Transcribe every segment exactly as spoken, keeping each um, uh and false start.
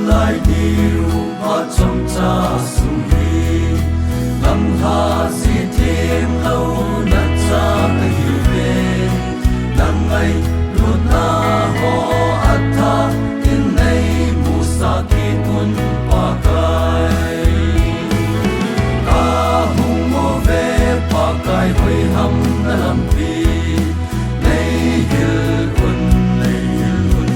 Lai diu phat chomcha sung hi, lamlha ji thiem louna cha kahiuve. Nang ngailutna ho athah in neimusah kit un Pakai. Kahung uve Pakai, hoiham na lampi neihil un, neihil un.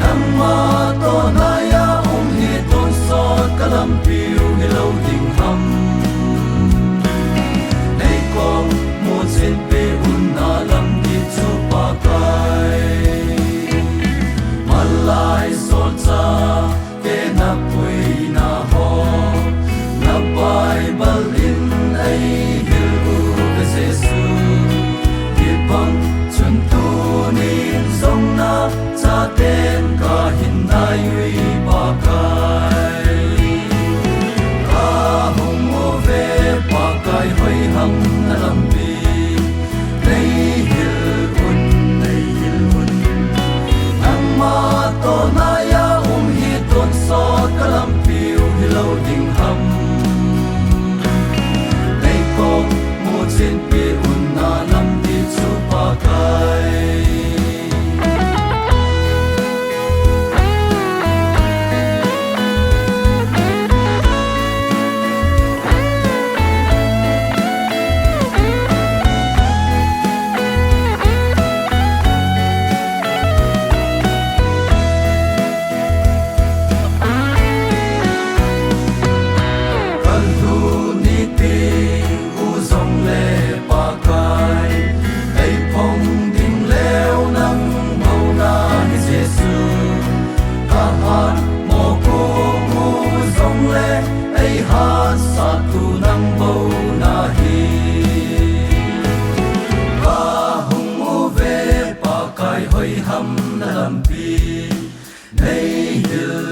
Nangma toh naiya um hi tonsot kalampiu hilou ding ham? Neikong muchinpeh un, na lampi chu Pakai. Malai solchah te napuina ho, na Bible in eihil uve Jesu. Hibang chun tunin jong nachaten kahin nai uve Pakai. Kahung uve Pakai, hoiham na lampi neihil un, neihil un. Nangma toh naiya um hi tonsot kalampiu hilou ding ham? Neikong muchinpeh un, na lampi chu Pakai. Kalhun nitin u jongle Pakai, eiphong ding leu nang bou nahi Jesu. Kahatmo kong u jongle eihatsah u nang bou nahi. Kahung uve Pakai, hoiham na lampi neihil